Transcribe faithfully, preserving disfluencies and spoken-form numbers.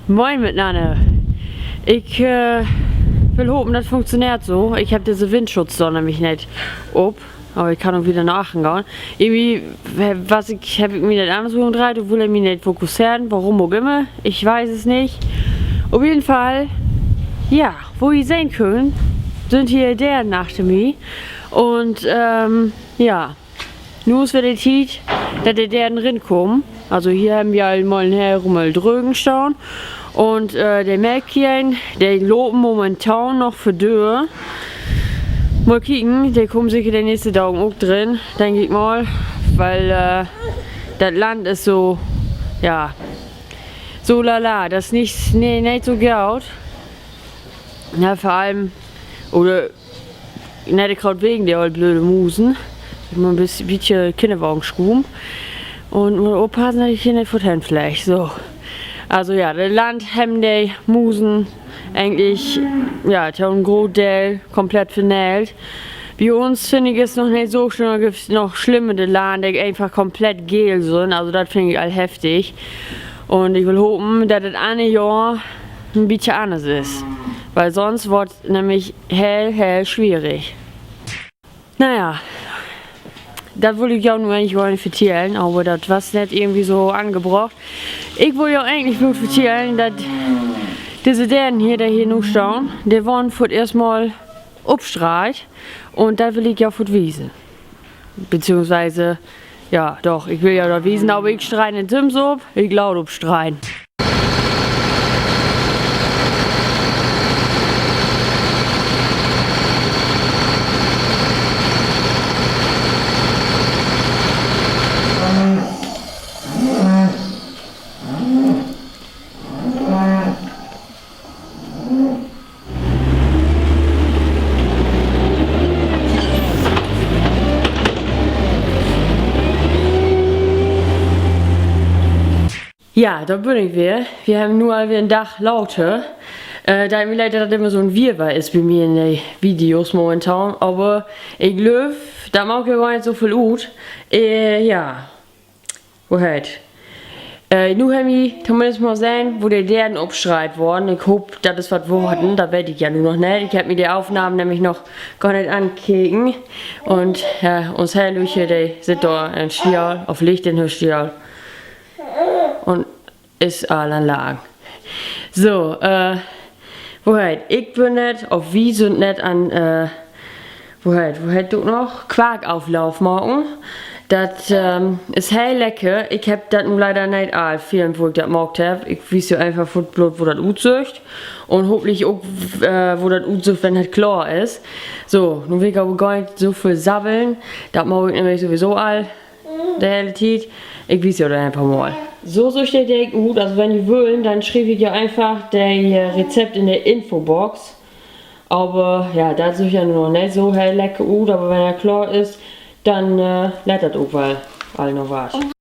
Moin mitnanner. Ik, äh, will hopen, dat funktioneert so. Ik hebb disse Windschutz dor nämlich neet op. Aver ik kann ok wedder na achtern gahn. Irgendwie, he-, was ik, heff ik mi dat anners umdreiht, dor wull he mi neet fokusseren, warum ok ümmer. Ik weet dat nich. Op jeden Fall, ja, wo ji sehn köönt, sünd hier Deerten achter mi. Un, ähm, ja. Nu is weer de Tiet, dat de Deerten rinkamen. Also hier hebben wi al mal en heel Rummel Drögen stahn. Un, äh, de Melkkiehen, de lopen momentan noch vör Döör. Mal kieken, de kamen seker de nächste Dagen ok rin, denk ik mal. Wiel, äh, dat Land is so, ja, so lala, dat is nich, nee, neet so goot. Ja, vör allem, oder, nee, de graad wegen de oll blöde Musen. Ik mutt en bit-, bietje Kinnerwagen schuven. Un mutt oppassen, dat ik hier neet foort hen fleeg. So. Also ja, dat Land hebben de Musen egentlich, ja, to en groot Deel komplett verneelt. Bi uns, finn ik, is noch neet so slimm, dor gifft noch slimmere Lagen, de eenfach komplett geel sünd. Also dat finn ik al heftig. Un ik will hopen, dat dat anner Johr en bietje anners is. Wiel sonst word nämlich heel, heel swierig. Na ja, dat wull ik jo nu egentlich gor nich vertellen, aver dat was net irgendwie so angebracht. Ik wull jo egentlich bloot vertellen, dat disse Deerten hier, de hier nu stahn, de worrn vör't eerst Mal opstreit. Un dat will ik jo foort wiesen. Beziehungsweise, ja, doch, ik will jo dat wiesen, aver ik strei nich sülms op, ik laat opstreien. Ja, dor bün ik weer. Wi hebben nu al weer en Dag later. Äh, deit mi leed, dat dat immer so'n Wirrwarr is bi mi in de Videos momentan. Aver ik glööv, dat maakt ja gor nich so veel ut. Äh, ja. Wo heet? Äh, nu hebben wi tominnst mal sehn, wo de Deerten opstreit worrn. Ik hoop, dat is wat worrn. Dat weet ik ja nu noch neet. Ik hebb mi de Opnahmen nämlich noch gor neet ankeken. Un, ja, uns Herr Lütje, de sitt dor in Stial, of liggt in hör Stial. Un is all an Lachen. So, äh, wo heet, ik bün net, of wi sünd net an, äh, wo heet, wo heet dat noch? Quarkauflauf maken. Dat, ähm, is heel lecker. Ik hebb dat nu leider neet all filmt, wo ik dat maakt hebb. Ik wies jo eenfach foort bloot, wo dat utsücht. Un hopentlich ok, äh, wo dat utsücht, wenn dat klaar is. So, nu will ik aver gor nich so veel sabbeln. Dat maak ik nämlich sowieso all de hele Tiet. Ik wies jo dat eenfach mal. So sücht de Deeg ut. Also wenn ji wüllt, denn schriev ik jo eenfach de, äh, Rezept in de Infobox. Aver ja, dat sücht ja nu noch neet so heel lecker ut, aver wenn dat klaar is, denn, äh, lett dat ok woll al na wat.